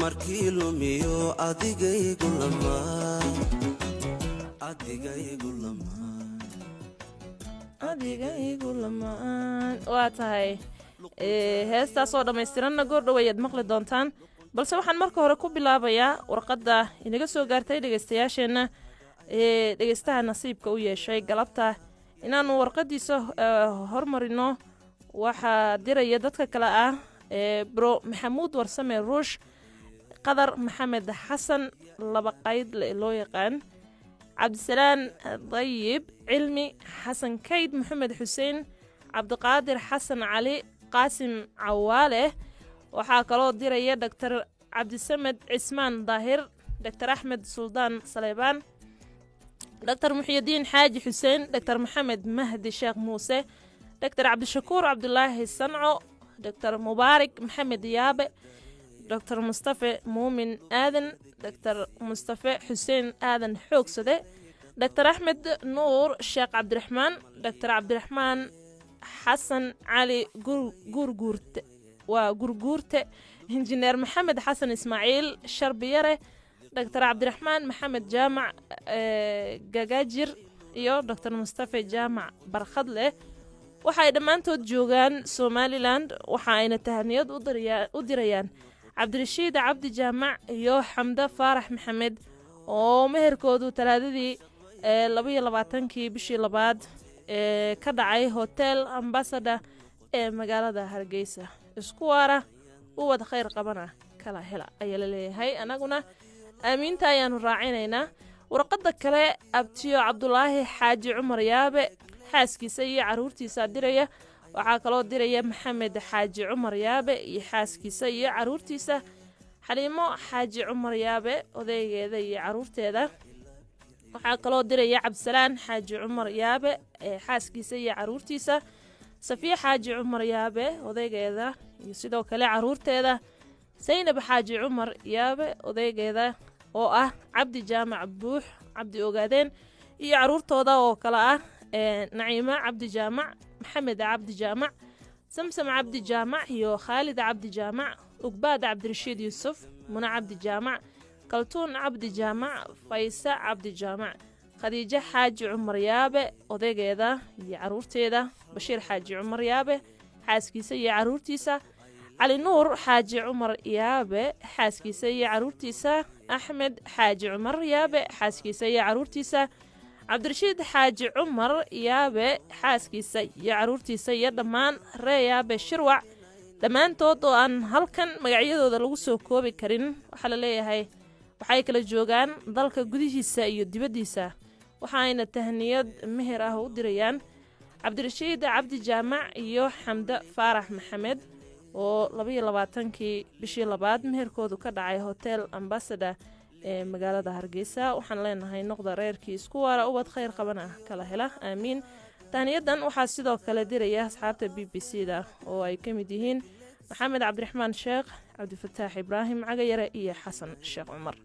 Dumarkii lumiyo adigaygu lamaa, adigaygu lamaa. Adiga igu lamaan. Waa tahay, heestaasoo dhammaystiranna goordhow ayaad maqli doontaan, balse waxaan marka hore ku bilaabayaa warqadda inaga soo gaartay dhegeystayaasheenna ee dhegeystaha nasiibka u yeeshay galabta inaannu warqadiisa hormarino. Waxaa diraya dadka kale ah bro Maxamuud Warsame Ruush, Qadar Maxamed Xasan Laba Qaydle loo yaqaan, Cabdisalaan Dayib Cilmi, Xasan Kayd, Maxamed Xuseen, Cabdiqaadir Xasan Cali, Qaasim Cawaale. Waxaa kaloo diraya Doctor Cabdisamed Cismaan Daahir, Doctor Axmed Suldaan Saleybaan, Doctor Muxyidiin Xaaji Xuseen, Doctor Maxamed Mahdi Sheekh Muuse, Doctor Cabdishakuur Cabdulaahi Sanco, Doctor Mubaarik Maxamed Yaabe, Doctor Mustafe Muumin Aadan, Doctor Mustafe Xuseen Aadan Xoogsade, Doctor Axmed Nuur Sheekh Cabdiraxmaan, Doctor Cabdiraxmaan Xasan Cali Guurguurte, waa Gurguurte, Injineer Maxamed Xasan Ismaaciil Sharbiyare, Doctor Cabdiraxmaan Maxamed Jaamac Gagaajir iyo Doctor Mustafe Jaamac Barkhadleh. Waxa ay dhammaantood joogaan Somaliland. Waxa ayna tahaniyad u dirayaan Cabdirashiid Cabdi Jaamac iyo Xamde Faarax Maxamed oo meherkoodu Talaadadii 22-kii bishii labaad ee ka dhacay Hotel Ambassador ee magaalada Hargeysa. Isku waara, ubad khayr qabana kala hela ayaa la leeyahay. Anaguna aamiinta ayaanu raacinaynaa. Warqadda kale, abtiyo Cabdulaahi Xaaji Cumar Yaabe, xaaskiisa iyo caruurtiisa diraya. Waxaa kaloo diraya Maxamed Xaaji Cumar Yaabe iyo xaaskiisa iyo caruurtiisa, Xaliimo Xaaji Cumar Yaabe, odaygeeda iyo caruurteeda. Waxaa kaloo diraya Cabdisalaan Xaaji Cumar Yaabe ee xaaskiisa iyo caruurtiisa, Safiya Xaaji Cumar Yaabe, odaygeeda iyo sidoo kale caruurteeda, Saynab Xaaji Cumar Yaabe, odaygeeda oo ah Cabdi Jaamac Buux, Cabdi Ogaadeen, iyo caruurtooda oo kale ah Naciimo Cabdi Jaamac, Maxamed Cabdi Jaamac, Samsam Cabdi Jaamac iyo Khaalid Cabdi Jaamac, Ugbaad Cabdirashiid Yuusuf, Mune Cabdi Jaamac, Kaltuun Cabdi Jaamac, Fayse Cabdi Jaamac, Khadiijo Xaaji Cumar Yaabe, odaygeeda iyo caruurteeda, Bashiir Xaaji Cumar Yaabe, xaaskiisa iyo caruurtiisa, Cali Nuur Xaaji Cumar Yaabe, xaaskiisa iyo caruurtiisa, Axmed Xaaji Cumar Yaabe, xaaskiisa iyo caruurtiisa, Cabdirashiid Xaaji Cumar Yaabe, xaaskiisa iyo caruurtiisa, iyo dhammaan ree Yaabe Shirwac dhammaantood oo aan halkan magacyadooda lagu soo koobi karin. Waxaa la leeyahay waxay kala joogaan dalka gudihiisa iyo dibaddiisa, waxaayna tahniyad meher ah u dirayaan Cabdirashiid Cabdi Jaamac iyo Xamde Faarax Maxamed oo 22-kii bishii labaad meherkoodu ka dhacay Hotel Ambassador ee magaalada Hargeysa. Waxaan leenahay noqda reerkii isku waara, ubad khayr qabana kala hela, aamiin. Tahniyadan waxaa sidoo kale diraya asxaabta BBC da oo ay ka mid yihiin Maxamed Cabdiraxmaan Sheekh, Cabdifataax Ibraahim Cagayare iyo Xasan Sheekh Cumar.